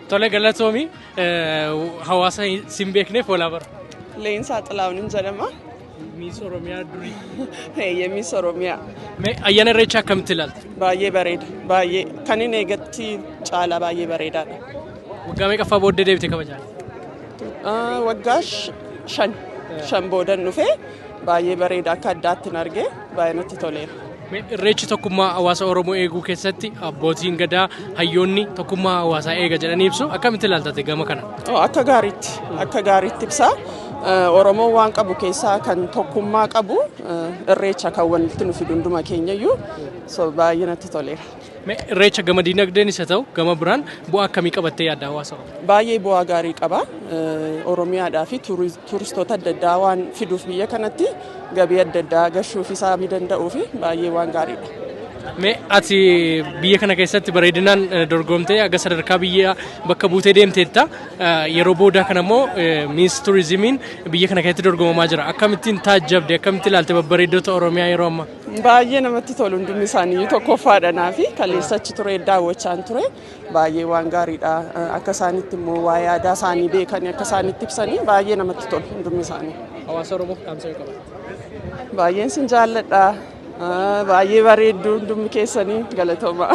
Tole, galatoomi. Hawaasa sin beekneef walaa bara. Leensaa Xilaawunin jedhama. Miss Oromiyaa durii. Eeyyee, Miss Oromiyaa. Mee ayyaana Irreechaa akkamitti ilaalta? Baay'ee bareeda. Baay'ee. Kan inni eegatti caalaa baay'ee bareedaadha. Waggaa meeqaffaa booddee deebite kabajaa? Waggaa 5 boodan dhufee, baay'ee bareeda, akka addaatti hin argee, baay'ee natti toleera. Mee Irreechi tokkummaa hawaasa Oromoo eeguu keessatti abbootiin gadaa, hayyoonni tokkummaa hawaasaa eega jedhanii ibsu. Akkamitti ilaaltate gama kana? Oh, akka gaariitti ibsa. Oromoon waan qabu keessaa kan tokkummaa qabu Irreecha, kan walitti nu fidu hunduma keenyayyuu, so baay'ee natti toleera. Mee Irreecha gama diinagdeen isa ta'u gama biraan bu'aa akkamii qabattee yaadda hawaasa Oromoo? Baay'ee bu'aa gaarii qaba. Oromiyaadhaa fi tuuristoota adda addaa waan fiduuf, biyya kanatti gabii adda addaa gashuuf isaa danda'uu fi baay'ee waan gaariidha. Mee ati biyya kana keessatti bareedinaan dorgomtee aga sadarkaa biyya bakka buutee deemteetta. Yeroo boodaa kana immoo Miss Turizimiin biyya kana keessatti dorgomamaa jira. Akkamittiin taajjabde, akkamitti ilaalte babbareeddota Oromiyaa yeroo ammaa? Baay'ee namatti tolu, hundumni isaanii tokkoffaadha naa fi kaleessachi ture daawwachaan ture, baay'ee waan gaariidha. Akka isaanitti immoo waa'ee aadaa isaanii beekanii akka isaanitti ibsanii baay'ee namatti tolu hundumni isaanii. Hawaasa Oromoof dhaamsa yoo qabatte. Baay'een sin jaalladha. Baay'ee bareedduu hundumni keessanii, galatooma.